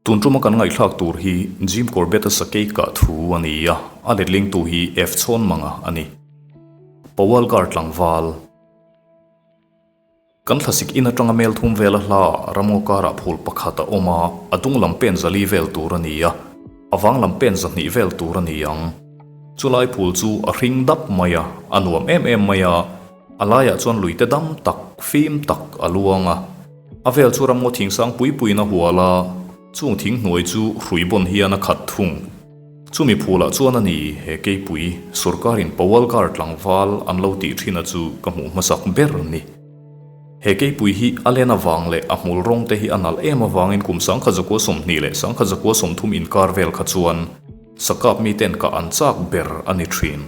Tun tuma kan ngaihthlak tur hi Jim Corbett-a sakei kah thu a ni a, a letlingtu hi F. Chhawnmanga a ni. Pawalkar tlangval. Kan thlasik in atanga mel thum vela hla ah ramngaw karah phul pakhat a awm a, a dung lam pen zali vel tur a ni a, a vang lam pen zahnih vel tur a ni ang. Chulai phul chu a hring dap mai a, a nuam em em mai a, a laiah chuan luite dam tak, fim tak a luang a. A vel chu ramngaw thingsang pui puiin a hual a, chung thing hnuai chu hrui bawn hian a khat thung. Chumi phulah chuan a ni, he keipui sorkarin Pawalkar tlangval an lo tih thina chu ka hmuh hmasak ber ni. He keipui hi a len avang leh a hmul rawng te hi a nalh em avangin kum 1920 leh 1930 inkar vel kha chuan sakap miten kah an chak ber a ni thin.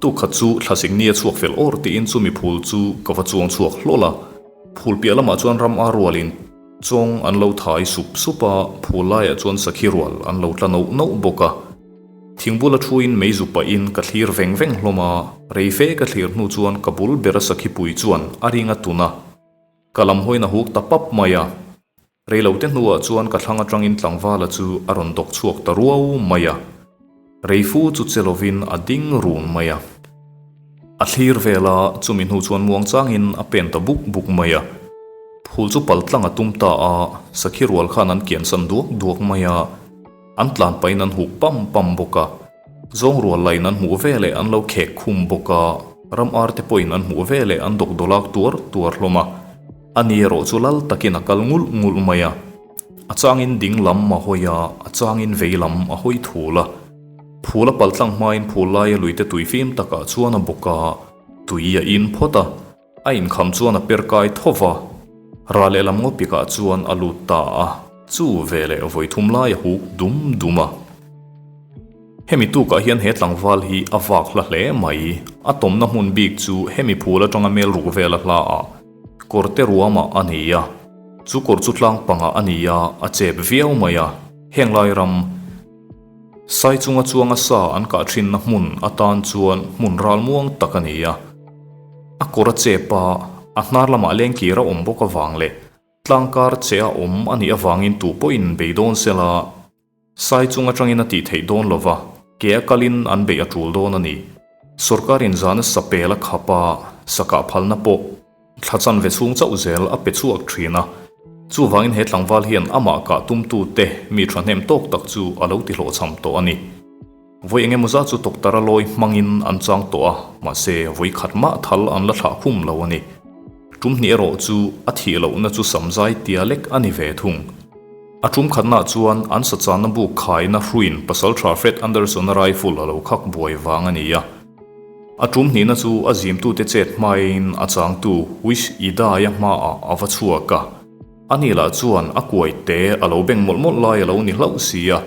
Tuk khat chu thlasik nia chhuak fel awr tiin chumi phul chu ka va chuang chhuak hlawl a, phul piah lamah chuan ram a rualin Chawng an lo thai sup sup a, phul laiah chuan sakhi rual an lo tla nauh nauh bawk a. Thingbula thuin mei zu pahin ka thlir veng veng hlawm a, rei fe ka thlir hnu chuan ka bul bera sakhi pui chuan a ring a tun a. Ka lam hawiin a huk ta pap mai a. Rei lo te hnuah chuan ka thlang atangin tlangvala chu a rawn dawk chhuak ta ruau mai a. Rei fu chu che lovin a ding run mai a. A thlir vel a, chumi hnu chuan muang changin a pen ta buk buk mai a. Phul chu pal tlang a tum ta a, sakhi rual khan an kiansan duak duak mai a. An tlan pahin an huk pam pam bawk a. Zawng rual laiin an hmuh veleh an lo khek khum bawk a, ram ar te pawhin an hmuh veleh an dawk dawlak tuar tuar hlawm a. Ani erawh chu lal takin a kal ngulh ngulh mai a. A changin ding lam a hawi a, a changin vei lam a hawi thul a. Phul a pal tlang hmain phul laia luite tui fim takah chuan a bawk a, tui a in phawt a, a inkham chuan a per kai tho va. Ra lehlam ngaw pikah chuan a lut ta a, chu veleh vawi thum lai a huk dum dum a. Hemi tukah hian he tlangval hi a vak hla hle mai, a tawmna hmun bik chu hemi phul atanga mel ruk vela hla ah kawrte ruamah a ni a. Chu kawr chu tlang pangah a ni a, a chep viau mai a, heng lai ram Sai chunga chuanga sa an kah thinna hmun atan chuan hmun ral muang tak a ni a. A kawr a chep a, a hnar lamah lengkir a awm bawk avang leh tlangkar che a awm a nih avangin tu pawhin beidawn sela Sai chung atangin a tih theih dawn lo va, ke a kalin an beih a tul dawn a ni. Sorkarin zana sa pel a khap a, sa kah phalna pawh thla chanve chhung chauh zel a pe chhuak thin a. Chuvangin he tlangval hian amah kah tumtute mi thahnem tawk tak chu a lo tihlawhchham tawh a ni. Vawi engemaw zat chu Doctor a lawi hmangin an chang tawh a, mahse vawi khat mah thal an la thlah khum lo a ni. Tum hnih erawh chu a thih lohna chu samzai tia lek a ni ve thung. A tum khatnaah chuan an sachanna buk khaina hruiin pasaltha Fred Anderson-a rifle a lo khak buai vang a ni a. A tum hnihna chu a zimtute chet hmain a changtu Wish Idai-a hmaah a va chhuak a. Ani lah chuan a kuai te a lo beng mawlh mawlh lai a lo ni hlauh si a.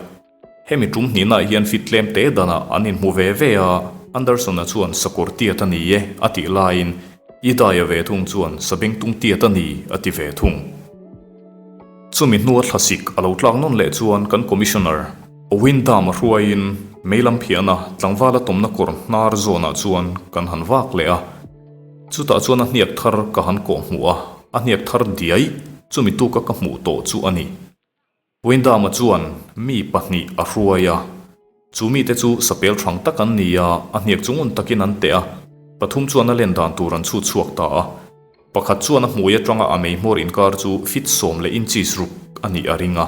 Hemi tum hnihnaah hian fit tlem te danah an inhmu ve ve a, Anderson-a chuan sakawr tiat a ni e a tih laiin Idai-a ve thung chuan sabengtung tiat a ni a ti ve thung. Chumi hnua thlasik a lo tlak nawn leh chuan kan Commissioner, Windham a hruaiin mei lam phiahna tlangvala tawmna kawr hnar zawnah chuan kan han vak leh a. Chutah chuan a hniak thar ka han kawh hmuh a, a hniak thar diai chumi tuka ka hmuh tawh chu a ni. Windham-a chuan mi pahnih a hruai a, chu mite chu sapel thang tak an ni a, a hniak chu ngun takin an teh a, pathum chuan a len dan tur an chhut chhuak ta a. Pakhat chuan a hmui atanga a mei hmawr inkar chu fit sawm leh inches ruk a nih a ring a,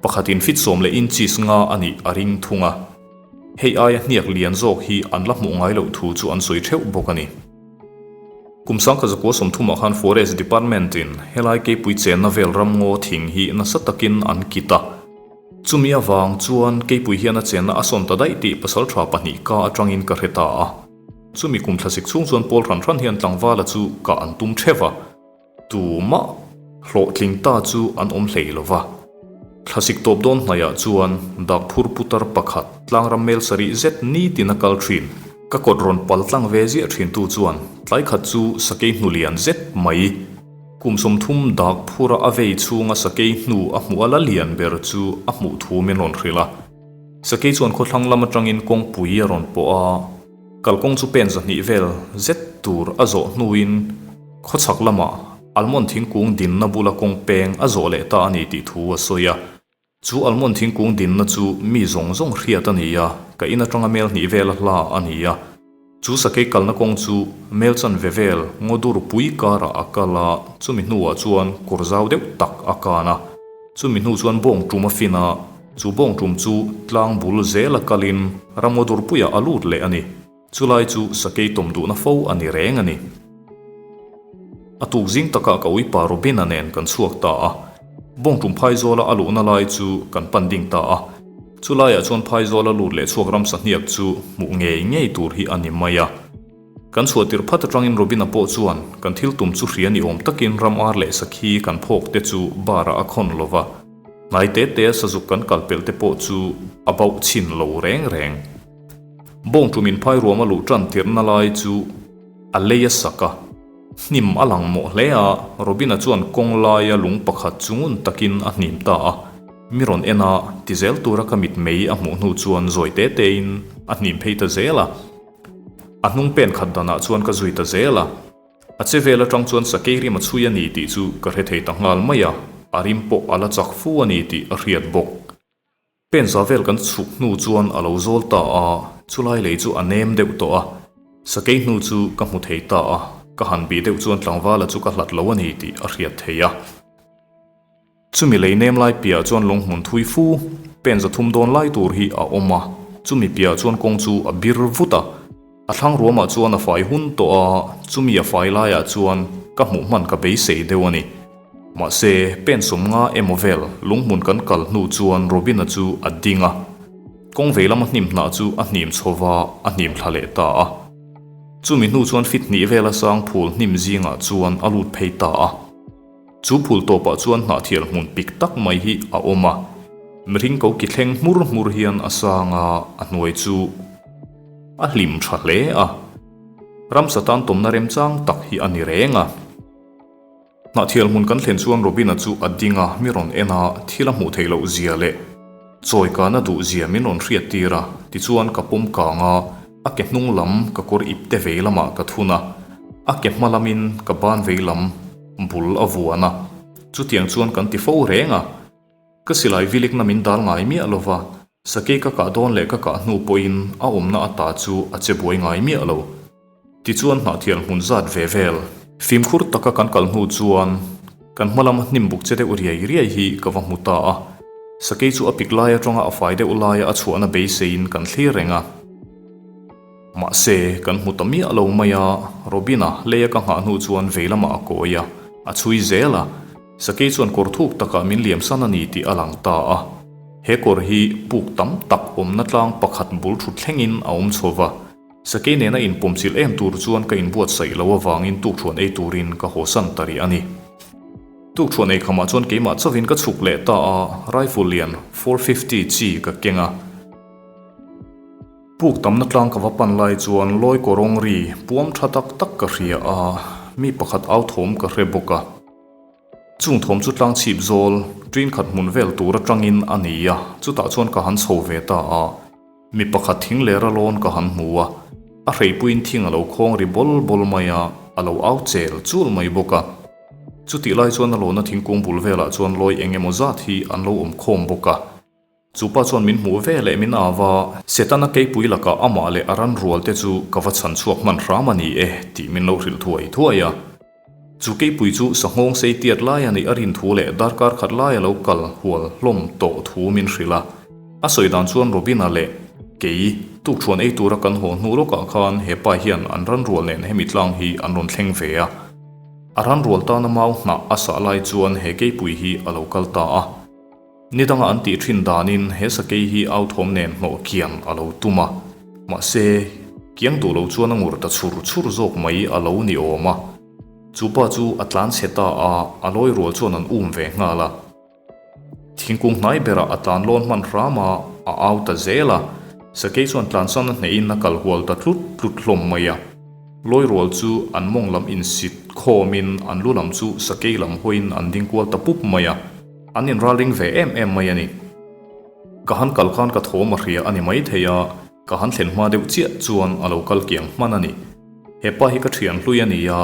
pakhatin fit sawm leh inches nga a nih a ring thung a. Hei aia hniak lian zawk hi an la hmuh ngai loh thu chu an sawi theuh bawk a ni. Kum sangkha zakua sawmthumah khan Forest Department in helai keipui chenna vel ramngaw thing hi nasa takin an kit a. Chumi avang chuan keipui hian a chenna a sawn ta daih tih pasaltha pahnih ka atangin ka hre ta a. Chumi kum thlasik chhung chuan pawl hran hran hian tlangvala chu kah an tum theuh a, tumah hlawhtling ta chu an awm hlei lo va. Thlasik tawp dawn hnaihah chuan dak phur putar pakhat tlangram mel sarih zet nitin a kal thin. Ka kawt rawn pal tlang ve ziah thintu chuan tlai khat chu sakei hnu lian zet mai kum 30 dak phura a vei chhunga sakei hnu a hmuh a la lian ber chu a hmuh thu min rawn hrilh a. Sakei chuan khawthlang lam atangin kawngpui a rawn pawh a, kalkawng chu pen zahnih vel zet tur a zawh hnuin khawchhak lamah almond thingkung dinna bula kawng peng a zawh leh ta a ni tih thu a sawi a. Chu almond thingkung dinna chu mi zawng zawng hriat a ni a, ka in atanga mel hnih vela hla a ni a. Chu sakei kalna kawng chu mel chanve vel ngaw dur pui karah a kal a, chumi hnuah chuan kawr zau deuh tak a kan a. Chumi hnu chuan bawng tum a fin a, chu bawng tum chu tlang bul zela kalin ram ngaw dur puiah a lut leh a ni. Chulai chu sakei tawm duhna fo a ni reng a ni. A tuk zing takah ka uipa Robina nen kan chhuak ta a. Bawngtum phaizawla a luhna lai chu kan pan ding ta a. Chulaiah chuan phaizawla lut leh chhuak ramsa hniak chu hmuh ngei ngei tur hi a ni mai a. Kan chhuah tirh phat atangin Robina pawh chuan kan thil tum chu hria ni awm takin ram ar leh sakhi kan phawk te chu bar ah a khawn lo va. Hnai te te a sazuk kan kal pelh te pawh chu a bauh chhin lo reng reng. Bawngṭum inphai ruam a luh ṭan tirhna lai chu a lei a sak a, hnim a lang mawh hle a, Robina chuan kawng laia lung pakhat chu ngun takin a hnim ta a, mi rawn en a, ti zel tura ka mit mei a hmuh hnu chuan zawi te tein a hnim phei ta zel a, a hnung pen khat danah chuan ka zui ta zel a. A che vel aṭang chuan sakei rim a chhui a ni tih chu ka hre thei ta nghal mai a, a rim pawh a la chak fu a ni tih a hriat bawk. Pen za vel kan chhuk hnu chuan a lo zawl ta a, chulai lei chu a nem deuh tawh a. Sakei hnu chu ka hmu thei ta a, ka han bih deuh chuan tlangvala chu ka hlat lo a ni tih a hriat thei a. Chumi lei nem lai piah chuan lung hmun thui fu, pen za thum dawn lai tur hi a awm a, chumi piah chuan kawng chu a bir vut a. A thlang ruamah chuan a fai hun tawh a, chumi a fai laiah chuan ka hmuh hman ka beisei deuh a ni. Mahse, pen sawmnga emaw vel lunghmun kan kal hnu chuan Robina chu a ding a, kawng vei lama hnim hnah chu a hnim chho va, a hnim thla leh ta a. Chumi hnu chuan fit hnih vela sang phul hnim zingah chuan a lut phei ta a. Chu phul tawpah chuan hnahthial hmun pik tak mai hi a awm a, mihring ko ki thleng hmur hmur hian a sang a, a hnuai chu a hlim tha hle a. Ramsa tan tawmna remchang tak hi a ni reng a. Hnahthial hmun kan thlen chuan Robina chu a ding a, mi rawn en a, thil a hmuh theih loh zia leh chawi kana duh zia min rawn hriat tir a, tichuan ka pawm kang a, a ke hnung lam ka kawr ip te vei lamah ka thun a, a ke hma lamin ka ban vei lam bul a vuan a, chutiang chuan kan ti fo reng a, ka silai vilikna min dal ngai miah lo va, sakei ka kah dawn leh ka kah hnu pawhin a awmna ata chu a che buai ngai miah lo. Tichuan hnahthial hmun zat ve vel. Fimkhur taka kan kal hnu chuan kan hma lama hnim buk che deuh riai riai hi ka va hmu ta a, sakei chu a pik lai atanga a fai deuh laia a chhuahna beiseiin kan thlir reng a. Mahse, kan hmu ta miah lo mai a, Robina leia ka nghah hnu chuan vei lamah a kawi a, a chhui zel a. Sakei chuan kawr thuk takah min liamsan a ni tih a lang ta a. He kawr hi puk tam tak awmna tlang pakhat bul thut thlengin a awm chho va. Sakei nena inpawmchilh em tur chuan ka inbuatsaih lo avangin tukṭhuan ei turin ka hawsan ta rih a ni. Tukṭhuan ei khamah chuan keimah chauhin ka chhuk leh ta a, rifle lian 450 chi ka keng a. Puk tamna tlang ka va pan lai chuan lawi kawrawng ri puam tha tak tak ka hria a, mi pakhat au thawm ka hre bawk a. Chung thawm chu tlang chhip zawl ṭin khat hmun vel tur aṭangin a ni a, chutah chuan ka han chho ve ta a. Mi pakhat thing leh ralawn ka han hmu a, a hreipuiin thing a lo khawng ri bawl bawl mai a, a lo au chel chul mai bawk a. Chutih lai chuan a lawna thingkung bul velah chuan lawi eng emaw zat hi an lo awm khawm bawk a. Chu pa chuan min hmuh ve leh min au a, Setana keipui lakah amah leh a ran rual te chu ka va chhan chhuak hman hram a ni e tih min lo hrilh thuai thuai a. Chu keipui chu sanghawng sei tiat lai a nih a rin thu leh darkar khat lai a lo kal hual hlawm tawh thu min hrilh a. A sawi dan chuan Robina leh kei tukṭhuan ei tura kan haw hnu lawkah khan he pa hian an ran rual nen hemi tlang hi an rawn thleng ve a. A ran rual tana mau hnah a sah lai chuan he keipui hi a lo kal ta a. Ni danga an tih thin danin he sakei hi au thawm nen hnawh kiang a lo tum a, mahse, kiang duh lo chuan a ngur ta chhur chhur zawk mai a lo ni awm a. Chu pa chu a tlan chhe ta a, a lawi rual chuan an um ve nghal a. Thingkung hnai berah a tlan lawn hman hram a, a au ta zel a. Sakei chuan tlansan a hnehin a kal hual ta tlut tlut hlawm mai a. Lawi rual chu an mawng lam insit khawmin an lu lam chu sakei lam hawiin an ding kual ta pup mai a. An inralring ve em em mai a ni. Ka han kal khan ka thawm a hria a ni maithei a, ka han thlen hma deuh chiah chuan a lo kal kiang hman a ni. He pa hi ka thian hlui a ni a,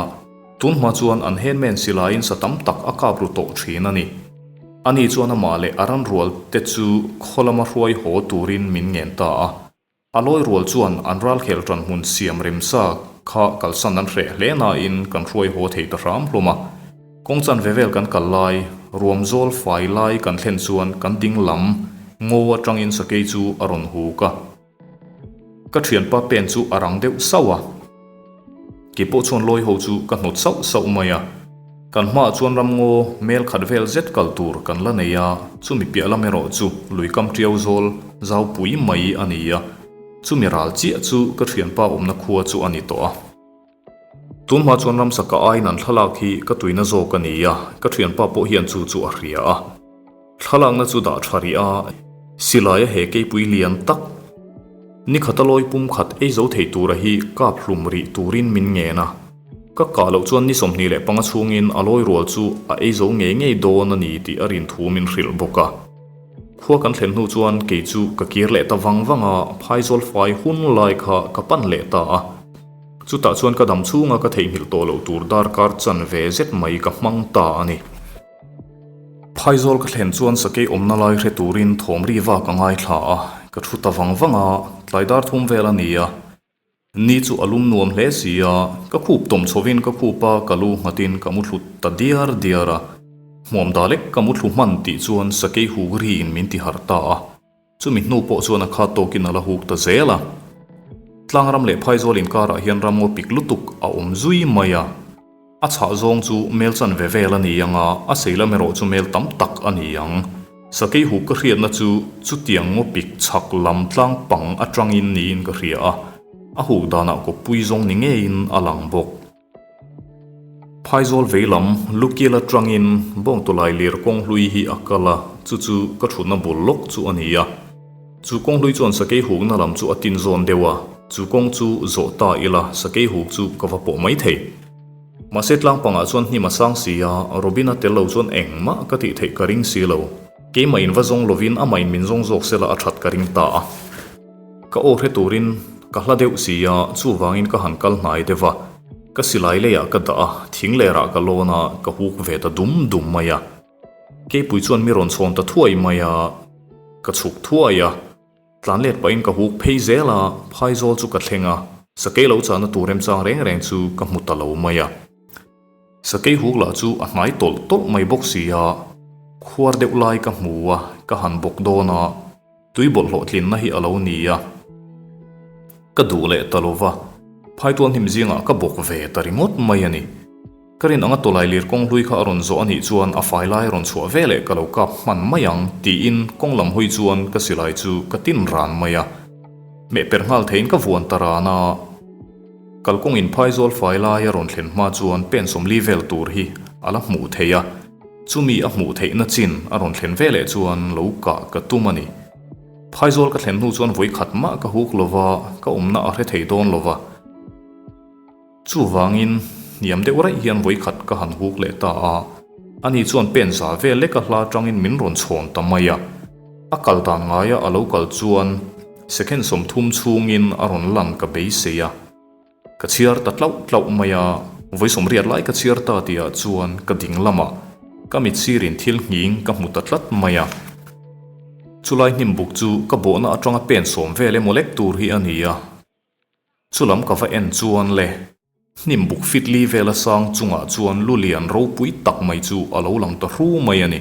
tun hma chuan an handman silaiin sa tam tak a kap ru tawh thin a ni. Ani chuan amah leh a ran rual te chu khaw lama hruai haw turin min ngen ta a. A lawi rual chuan an ralkhel ṭan hmun siam remsa kha kalsan an hreh hle nain kan hruai haw thei ta hram hlawm a. Kawng chanve vel kan kal lai, ruam zawl fai lai kan thlen chuan kan ding lam ngaw aṭangin sakei chu a rawn huk a. Ka ṭhianpa pen chu a rang deuh sauh a. Kei pawh chuan lawi ho chu ka hnawt sauh sauh mai a. Kan hmaah chuan ramngaw mel khat vel zet kal tur kan la nei a, chumi piah lam erawh chu lui kam ṭiau zawl zau pui mai a ni a. Chumi ral chiah chu ka ṭhianpa awmna khua chu a ni tawh a. Tun hma chuan ramsaka aiin an thlalak hi ka tuina zawk a ni a, ka ṭhianpa pawh hian chu chu a hria a. Thlalakna chu dah tha rih a, silaia he keipui lian tak ni khata lawi pum khat ei zo thei tura hi kap hlum rih turin min ngen a. Ka kah loh chuan ni 25 chhungin a lawi rual chu a ei zo ngei ngei dawn a ni tih a rin thu min hrilh bawk a. Khua kan thlen hnu chuan kei chu ka kir leh ta vang vang a, phaizawl fai hun lai kha ka pan leh ta a. Chutah chuan ka dam chhunga ka theihnghilh tawh loh tur darkar chanve zet mai ka hmang ta a ni. Phaizawl ka thlen chuan sakei awmna lai hre turin thawm ri vak a ngaithla a, ka thu ta vang vang a, tlai dar thum vel a ni a. Ni chu a lum nuam hle si a, ka khup tawm chhovin ka khup a, ka lu nghatin ka mu thlu ta diar diar a. Hmuam da lek ka mu thlu hman tih chuan sakei huk riin min ti harh ta a. Chumi hnu pawh chuan a khat tawkin a la huk ta zel a. Tlangram leh Phaizawl inkarah hian ramngaw pik lutuk a awm zui mai a. A chhah zawng chu mel chanve vel a ni ang a, a sei lam erawh chu mel tam tak a ni ang. Sakei huk ka hriatna chu chutiang ngaw pik chhak lam tlang pang atangin niin ka hria a, a huk danah kawppui zawng ni ngeiin a lang bawk. Phaizawl vei lam Lukil atangin Bawngtawlai lir kawng hlui hi a kal a, chu chu ka thutna bul lawk chu a ni a. Chu kawng hlui chuan sakei hukna lam chu a tin zawn deuh a, chu kawng chu zawh ta ila sakei huk chu ka va pawh mai thei. Mahse tlang pangah chuan hnim a sang si a, Robina tel lo chuan engmah ka tih theih ka ring si lo. Keimah in va zawng lovin amah in min zawng zawk sela a that ka ring ta a. Ka aw hre turin ka hla deuh si a, chuvangin ka han kal hnai deuh a. Ka silai leiah ka dah a, thing lerah ka lawn a, ka huk ve ta dum dum mai a. Keipui chuan mi rawn chhawn ta thuai mai a, ka chhuk thuai a. Tlan let pahin ka huk phei zel a, phaizawl chu ka thleng a, sakei lo chahna tur remchang reng reng chu ka hmu ta lo mai a. Sakei huk lah chu a hnai tawlh tawlh mai bawk si a, khuar deuh lai ka hmu a, ka han bawk dawn a. Tui bawlhhlawh tlinna hi a lo ni a, ka duh leh ta lo va, phaitual hnim zingah ka bawk ve ta ringawt mai a ni. Ka rin anga tawlai lir kawng hlui kha a rawn zawh a nih chuan a fai lai rawn chhuah ve leh ka lo kap hman mai ang tiin kawng lam hawi chuan ka silai chu ka tin ran mai a. Meh per nghal theiin ka vuan ta ran a. Kalkawngin phaizawl fai lai a rawn thlen hma chuan pen 40 vel tur hi a la hmuh theih a. Chumi a hmuh theihna chin a rawn thlen veleh chuan lo kah ka tum a ni. Phaizawl ka thlen hnu chuan vawi khat mah ka huk lo va, ka awmna a hre thei dawn lo va. Chuvangin hniam deuh raih hian vawi khat ka han huk leh ta a, ani chuan pen za vel leka hla atangin min rawn chhawn ta mai a. A kal dan ngaia a lo kal chuan second 30 chhungin a rawn lan ka beisei a. Ka chhiar ta tlauh tlauh mai a, vawi 80 lai ka chhiar ta tihah chuan ka ding lamah ka mit sirin thil nghing ka hmu ta tlat mai a. Chulai hnim buk chu ka bawhna atanga pen sawm vel emaw lek tur hi a ni a, chulam ka va en chuan le hnim buk fit li vela sang chungah chuan lu lian ropui tak mai chu a lo lang ta hru mai a ni.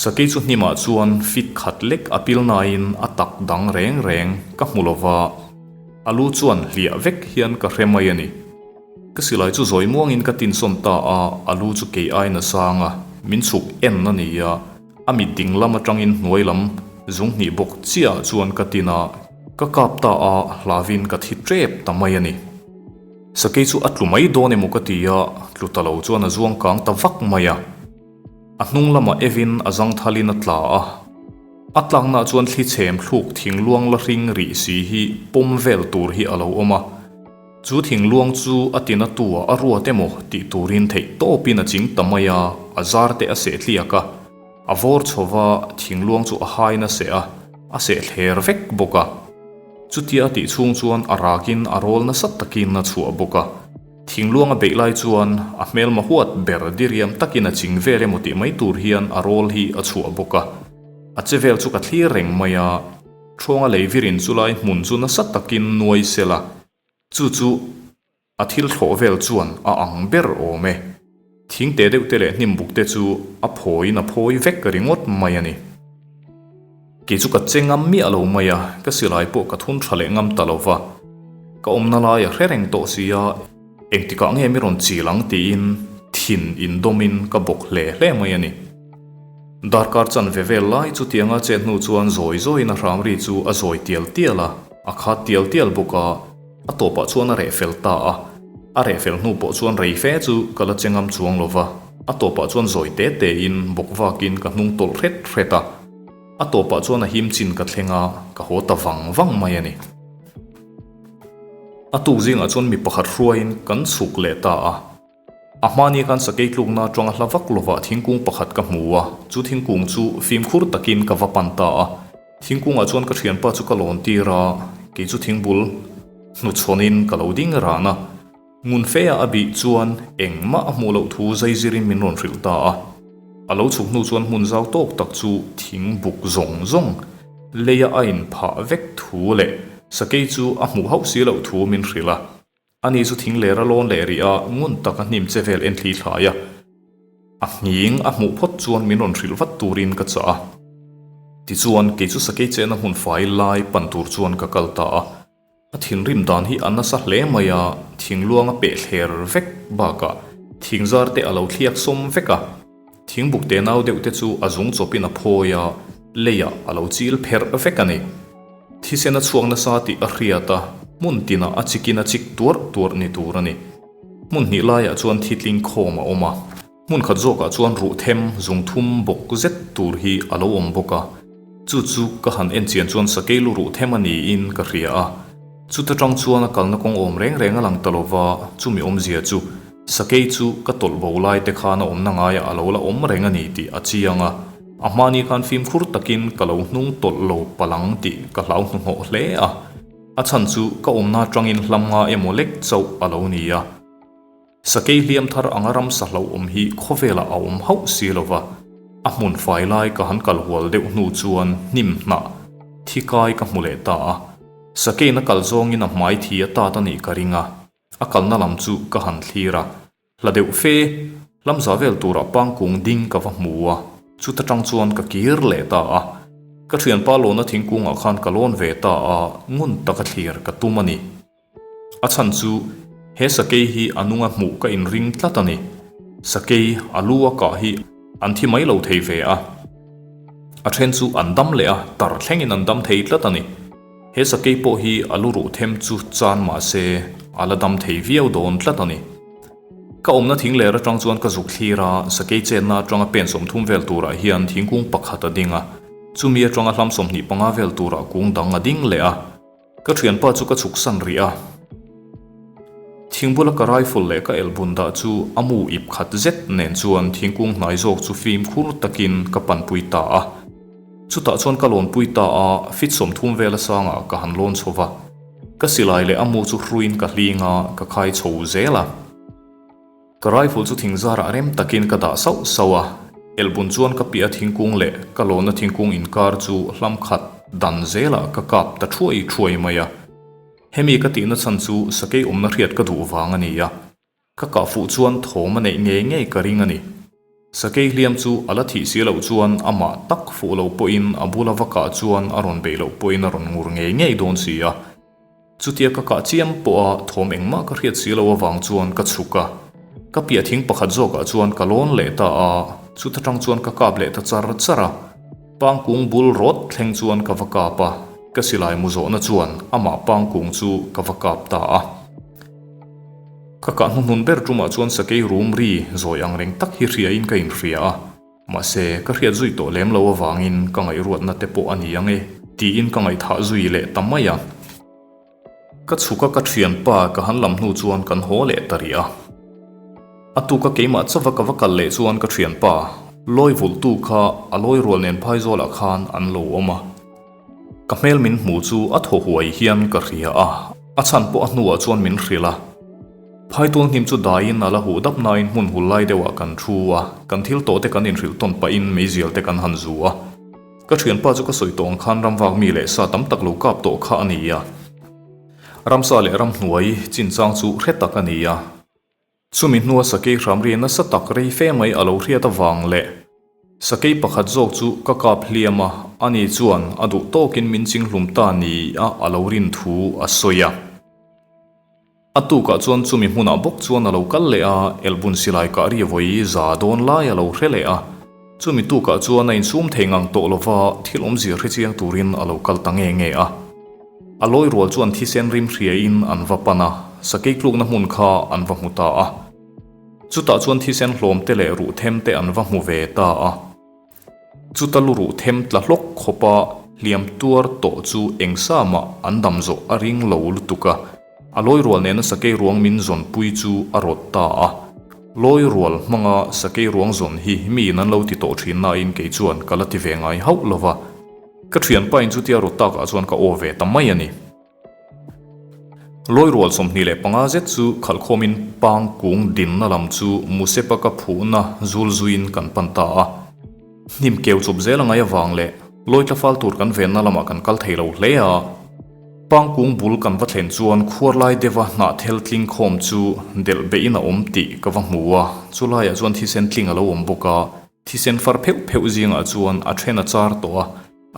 Sakei chu hnimah chuan fit khat lek a pil nain a tak dang reng reng ka hmu lo va, a lu chuan hliah vek hian ka hre mai a ni. Ka silai chu zawi muangin ka tinsawn ta a, a lu chu kei aiin a sang a, min chhuk en a ni a, a mit ding lam atangin hnuai lam zung hnih bawk chiahah chuan ka tin a, ka kap ta a, hlavin ka thi tep ta mai a ni. Sakei chu a tlu mai dawn emaw ka ti a, tlu ta lo chuan a zuang kang ta vak mai a. A hnung lamah Evin a zangthalin a tla a, a tlaknaah chuan thli chhem thluk thingluang la hring rih si hi pawm vel tur hi a lo awm a. Chu thingluang chu a tina tua a ruat emaw tih turin theih tawpin a ching ta mai a, a zar te a seh tliak a, a vawr chho va, thingluang chu a hain a seh a, a seh thler vek bawk a. Chutia a tih chhung chuan a rakin a rawl nasa takin a chhuah bawk a. Thingluang a beih lai chuan a hmelma huat ber diriam takin a ching vel emaw tih mai tur hian a rawl hi a chhuah bawk a. A che vel chu ka thlir reng mai a, Ṭhawnga lei virin chulai hmun chu nasa takin nuai sela, chu chu a thil thlawh vel chuan a ang ber awm e. Thing te deuh te leh hnim buk te chu a phawiin a phawi vek ringawt mai a ni. Kei chu ka che ngam miah lo mai a, ka silai pawh ka thun tha leh ngam ta lo va. Ka awmna lai a hre reng tawh si a, engtikah nge mi rawn chil ang tiin thin indawmin ka bawk hle hle mai a ni. Darkar chanve vel lai chutianga chet hnu chuan zawi zawiin a hram ri chu a zawi tial tial a, a khat tial tial bawk a, a tawpah chuan a reh fel ta a. A reh fel hnu pawh chuan rei fe chu ka la che ngam chuang lo va, a tawpah chuan zawi te tein bawk vakin ka hnung tawlh hret hret a. A tawpah chuan a him chin ka thleng a, ka haw ta vang vang mai a ni. A tuk zingah chuan mi pakhat hruaiin kan chhuk leh ta a. A hmani khan sakei tlukna atanga hla vak lovah thingkung pakhat ka hmu a, chu thingkung chu fimkhur takin ka va pan ta a. Thingkungah chuan ka thianpa chu ka lawn tir a, kei chu thingbul hnuchhawnin ka lo ding ran a. Ngun fea a bih chuan engmah a hmuh loh thu zaizirin min rawn hrilh ta a. A lo chhuk hnu chuan hmun zau tawk tak chu thing buk zawng zawng leia a inphah vek thu leh sakei chu a hmuh hauh si loh thu min hrilh a. Ani chu thing ler a lawn leh rih a, ngun tak a hnim che vel en thli thlai a. A nghing a hmuh phawt chuan min rawn hrilh vat turin ka chah a. Tichuan, kei chu sakei chehna hmun fai lai pan tur chuan ka kal ta a. A thinrim dan hi a nasa hle mai a, thingluang a peh thler vek bakah thingzar te a lo thliak sawm vek a. Thingbuk te nau deuh te chu a zung chawpin a phawi a, leiah a lo chil pherh vek a ni. Thisen a chhuak nasa tih a hriat a, hmun tinah a chikin a chik tuarh tuarh ni tur a ni. Hmun hnih laiah chuan thi tling khawm a awm a, hmun khat zawkah chuan ruh them zung thum bawk zet tur hi a lo awm bawk a. Chu chu ka han en chian chuan sakei lu ruh them a niin ka hria a. Chuta tang chuan a kalna kawng awm reng reng a lang ta lova, chumi awmzia chu sakei chu ka tawlh bo lai te khan a awmna ngaiah a lo la awm reng a ni tih a chiang a. A hmani khan fimkhur takin ka lo hnung tawlh lo palang tih ka hlau hnuhnawh hle a, a chhan chu ka awmna atangin hlam nga emaw lek chauh a lo ni a. Sakei hliam thar anga ramsa hlauhawm hi khawvelah a awm hauh si lo va, a hmun fai lai ka han kal hual deuh hnu chuan hnim hnah thi kai ka hmu leh ta a. Sakeiin a kal zawngin a hmai thi a tat a nih ka ring a, a kalna lam chu ka han thlir a. Hla deuh fe, hlamza vel turah pangkung ding ka va hmu a, chuta tang chuan ka kir leh ta a. Ka thianpa lawna thingkungah khan ka lawn ve ta a, ngun taka thlir ka tum a ni. A chhan chu he sakei hi a nunga hmuh ka inring tlat a ni. Sakei a lu a kah hi an thi mai lo thei ve a. A then chu an dam leh a, tar thlengin an dam thei tlat a ni. He sakei pawh hi a lu ruh them chu chan mah se a la dam thei viau dawn tlat a ni. Ka awmna thing ler atang chuan ka zuk thlir a, sakei chenna atanga pen 30 vel turah hian thingkung pakhat a ding a, chumi atanga hlam 25 vel turah kung dang a ding leh a. Ka thianpa chu ka chhuk san rih a. Thing bula ka rifle leh ka elbun dah chu a mu ip khat zet nen chuan thingkung hnai zawk chu fimkhur takin ka panpui ta a. Chutah chuan ka lawnpui ta a, fit 30 vel a sangah ka han lawn chho va. Ka silai leh a mu chu hruiin ka hling a, ka khai chho zel a. Ka rifle chu thing zarah rem takin ka dah sauh sauh a, elbun chuan ka piah thingkung leh ka lawnna thingkung inkar chu hlam khat dan zelah ka kap ta thuai thuai mai a. Hemi ka tihna chhan chu sakei awmna hriat ka duh vang a ni a. Ka kah fuh chuan thawm a neih ngei ngei ka ring a ni. Sakei hliam chu a la thih si loh chuan amah tak fuh lo pawhin a bula va kah chuan a rawn beih loh pawhin a rawn ngur ngei ngei dawn si a. Chutia ka kah chiam pawha thawm engmah ka hriat si loh avang chuan ka chhuk a. Ka piah thing pakhat zawkah chuan ka lawn leh ta a, chuta tang chuan ka kap leh ta char char a. Pangkung bul rawt thleng chuan ka va kap a, ka silai mu zawhna chuan amah pangkung chu ka va kap ta a. Ka kah hnuhnun ber tumah chuan sakei rum ri zawi ang reng tak hi hriain ka inhria a, mahse ka hriat zui tawh lem lo avangin ka ngaihruatna te pawh a ni ang e tiin ka ngaihthah zui leh ta mai a. Ka chhuk a ka thianpa ka han lam hnu chuan kan haw leh ta rih a. A tuka keimah chauva ka va kal leh chuan ka thianpa lawi vulhtu kha a lawi rual nen phaizawlah khan an lo awm a. Ka hmel min hmu chu a thaw huai hian ka hria a, a chhan pawh a hnuah chuan min hrilh a. Phaitual hnim chu daiin a la huh dap nain hmun hul lai deuhah kan thu a, kan thil tawh te kan inhrilh tawn pahin meizial te kan han zu a. Ka thianpa chu ka sawi tawh ang khan ramvak mi leh sa tam tak lo kap tawh kha a ni a. Ramsa leh ramhnuai chinchang chu hre tak a ni a. Chumi hnua sakei hramri nasa tak rei fe mai a lo hriat avang leh sakei pakhat zawk chu ka kap hliam a, ani chuan a duh tawkin min chinghlum ta ni a a lo rin thu a sawi a. A tukah chuan chumi hmunah bawk chuan a lo kal leh a, elbun silai kah ri vawi za dawn lai a lo hre leh a. Chumi tukah chuan a insum thei ngang tawh lova thil awmzia hre chiang turin a lo kal ta nge nge a. A lawi rual chuan thisen rim hriain an va pan a, sakei tlukna hmun kha an va hmu ta a. Chutah chuan thisen hlawm te leh ruh them te an va hmu ve ta a. Chuta lu ruh them tla hlawk khawpa hliam tuar tawh chu eng sa mah an dam zawh a ring lo lutuk a. A lawi rual nena sakei ruang min zawnpui chu a rawt ta a. Lawi rual hmanga sakei ruang zawn hi miin an lo ti tawh thin nain kei chuan ka la ti ve ngai hauh lo va. Ka thianpain chutia rawt takah chuan ka aw ve ta mai a ni. Lawi rual 25 zet chu khalhkhawmin pang kung dinna lam chu Musepa ka phuhna zul zuiin kan pan ta a. Hnim keu chawp zel a ngai avang leh lawi tlafal tur kan venna lamah kan kal thei lo hle a. Pangkung bul kan va thlen chuan khuar lai deuha hnahthel tling khawm chu delh beihin a awm tih ka va hmu a, chulaiah chuan thisen tling a lo awm bawk a, thisen far pheuh pheuh zingah chuan a then a char tawh a,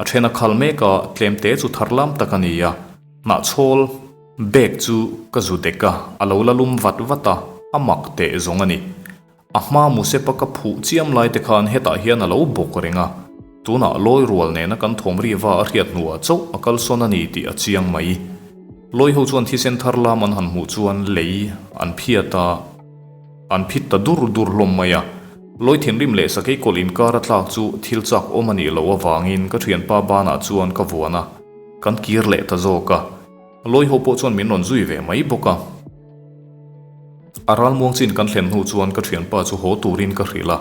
a then a khal mek a, tlem te chu thar lam tak a ni a, hnahchhawl bag chu ka zu dek a, a lo la lum vat vat a, a mak teh zawng a ni. A hma Musepa ka phuh chiam lai te khan hetah hian a lo bawk reng a, tunah lawi rual nena kan thawm ri va a hriat hnuah chauh a kalsawn a ni tih a chiang mai. Lawi ho chuan thisen thar lam an han hmuh chuan lei an phiat a, an phit ta dur dur hlawm mai a. Lawi thinrim leh sakei kawlh inkar a tlak chu thil chak awm a nih loh avangin ka thianpa banah chuan ka vuan a, kan kir leh ta zawk a. Lawi ho pawh chuan min rawn zui ve mai bawk a. A ralmuang chin kan thlen hnu chuan ka thianpa chu haw turin ka hrilh a,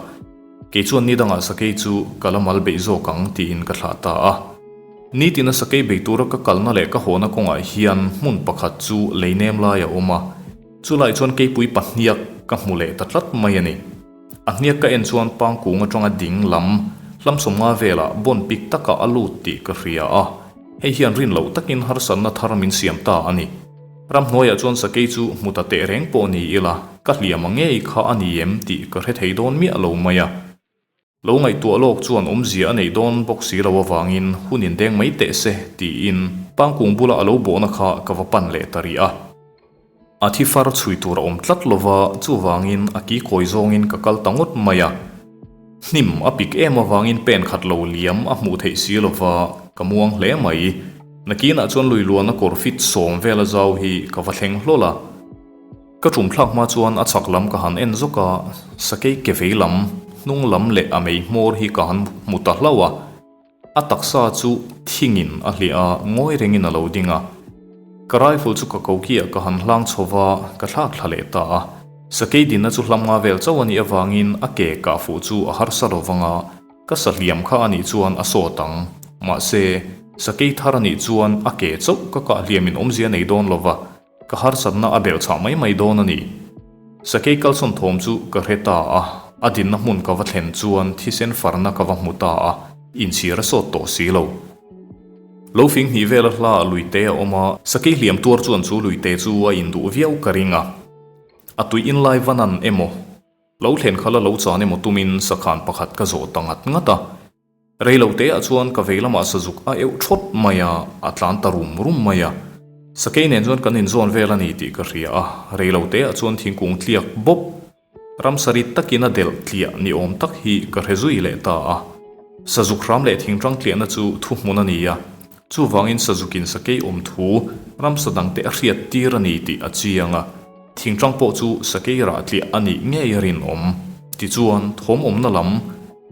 kei chuan ni dangah sakei chu ka la mal beih zawk ang tiin ka thlah ta a. Nitina sakei bei tura ka kalna leh ka hawna kawngah hian hmun pakhat chu lei nem lai a awm a, chulai chuan keipui pahniak ka hmu leh ta tlat mai a ni. A hniak ka en chuan pangkung atanga ding lam hlam 50 velah bawn pik takah a lut tih ka hria a, hei hian rin loh takin harsatna thar min siam ta a ni. Ramhnuaiah chuan sakei chu hmu ta teh reng pawh ni ila, ka hliam a ngei kha a ni em tih ka hre thei dawn miah lo mai a. Lo ngaihtuah lawk chuan awmzia a neih dawn bawk si lo avangin hun indeng mai teh se tiin pangkung bula a lo bawhna kha ka va pan leh ta rih a. A thi far chhui tur a awm tlat lo va, chuvangin a ki kawi zawngin ka kal ta ngawt mai a. Hnim a pik em avangin pen khat lo liam a hmuh theih si lo va, ka muang hle mai. Nakinah chuan lui luana kawr fit sawm vela zau hi ka va thleng hlawl a. Ka tum thlak hma chuan a chhak lam ka han en zawk a, sakei ke vei lam, hnung lam leh a mei hmawr hi ka han hmu ta hlauh a. A taksa chu thingin a hliah a, ngawi rengin a lo ding a. Ka rifle chu ka kokiah ka han hlang chho va, ka thlak thla leh ta a. Sakei dinna chu hlam nga vel chauh a nih avangin a ke kah fuh chu a harsa lo vang a, ka sa hliam kha a nih chuan a sawt ang. Mahse, sakei thar a nih chuan a ke chauh ka kah hliamin awmzia nei dawn lo va, Ka harsatna a belh chhah mai mai dawn a ni. Sakei kalsawn thawm chu ka hre ta a, a dinna hmun ka va thlen chuan thisen farna ka va hmu ta a, inchhir a sawt tawh si lo. Lo fing hnih vela hla ah luite a awm a, sakei hliam tuar chuan chu luite chu a induh viau ka ring a, a tui inlai vanan emaw, lo thlen kha la lo chan emaw tumin sakhan pakhat ka zawh ta ngat ngat a. Rei lo te ah chuan ka vei lamah sazuk a euh thawt mai a, a tlan ta rum rum mai a. Sakei nen chuan kan inzawn vel a ni tih ka hria a, rei lo te ah chuan thingkung tliak bawp, ramsari takin a delh tliah ni awm tak hi ka hre zui leh ta a. Sazuk hram leh thingtang tliahna chu thuhmun a ni a, chuvangin sazukin sakei awm thu ramsa dangte a hriat tir a ni tih a chiang a. Thingtang pawh chu sakei rah tliah a nih ngei a rinawm. Tichuan, thawm awmna lam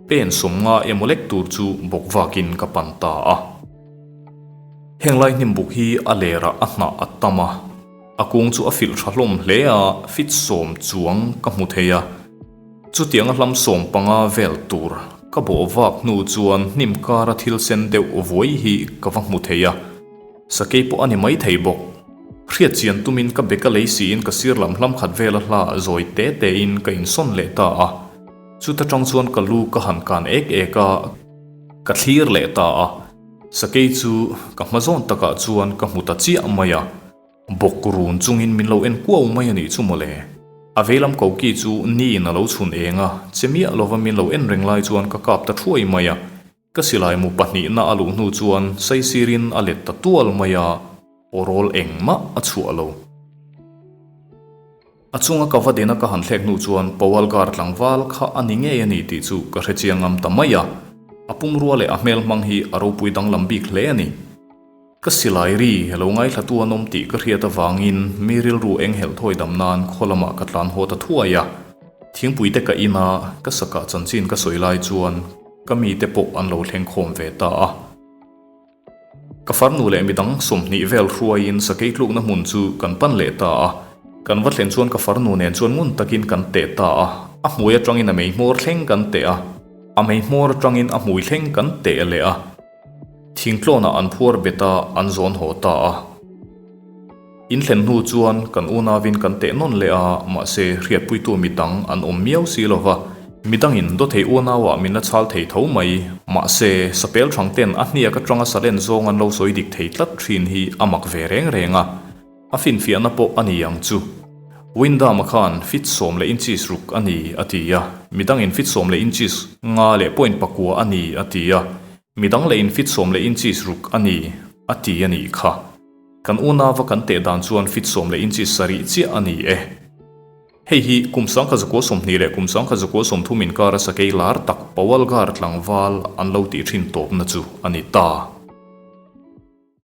pen 50 emaw lek tur chu bawk vakin ka pan ta a. Heng lai hnim buk hi a lerah a hnah a tam a, a kung chu a filh tha hlawm hle a, fit sawm chuang ka hmu thei a. Chutianga hlam 15 vel tur ka bawh vak hnu chuan hnim kara thil sen deuh vuai hi ka va hmu thei a, sakei pawh a ni maithei bawk. Hriat chian tumin ka beka lei siin ka sir lam hlam khat vela hla zawi te tein ka insawn leh ta a. Chuta tang chuan ka lu ka han kan ek ek a, ka thlir leh ta a. Sakei chu ka hma zawn takah chuan ka hmu ta chiah mai a. Bawk run chungin min lo en kuau mai a nih chu mawle. A veilam koki chu niin a lo chhun eng a, che miah lova min lo en reng lai chuan ka kap ta thuai mai a. Ka silai mu pahnihna a luh hnu chuan saisirin a let ta tual mai a, aw rawl engmah a chhuah lo. A chunga ka va dena ka han thlek hnu chuan Pawalgar tlangval kha a ni ngei a ni tih chu ka hre chiang ngam ta mai a, a pumrua leh a hmel hmang hi a ropui danglam bik hle a ni. Ka silai ri lo ngaithlatu an awm tih ka hriat avangin mi rilru eng helh thawi dam nan khaw lamah ka tlan haw ta thuai a. Thingpui te ka in a, ka sakah chanchin ka sawi lai chuan ka mite pawh an lo thleng khawm ve ta a. Ka farnu leh midang 20 vel hruaiin sakei tlukna hmun chu kan pan leh ta a. Kan va thlen chuan ka farnu nen chuan ngun takin kan teh ta a, a hmui atangin a mei hmawr thleng kan teh a, a mei hmawr atangin a hmui thleng kan teh leh a. Thingtlawnah an phuar bet a, an zawn haw ta a. In thlen hnu chuan kan unauin kan teh nawn leh a, mahse hriatpuitu midang an awm miau si lo va, midangin dawthei unauah min la chhal thei tho mai. Mahse, sapel thang ten a hniak atanga salen zawng an lo sawi dik thei tlat thin hi a mak ve reng reng a. A finfiahna pawh a ni ang chu. Windham-a khan fit sawm leh inches ruk a ni a ti a, midangin fit sawm leh inches nga leh point pakua a ni a ti a, midang leh in fit sawm leh inches ruk a ni a ti a nih kha. Kan unauva kan teh dan chuan fit sawm leh inches sarih chiah a ni e. Hei hi kum 1920 leh kum 1930 inkara sakei lar tak Pawalgarh tlangval an lo tih thin tawpna chu a ni ta.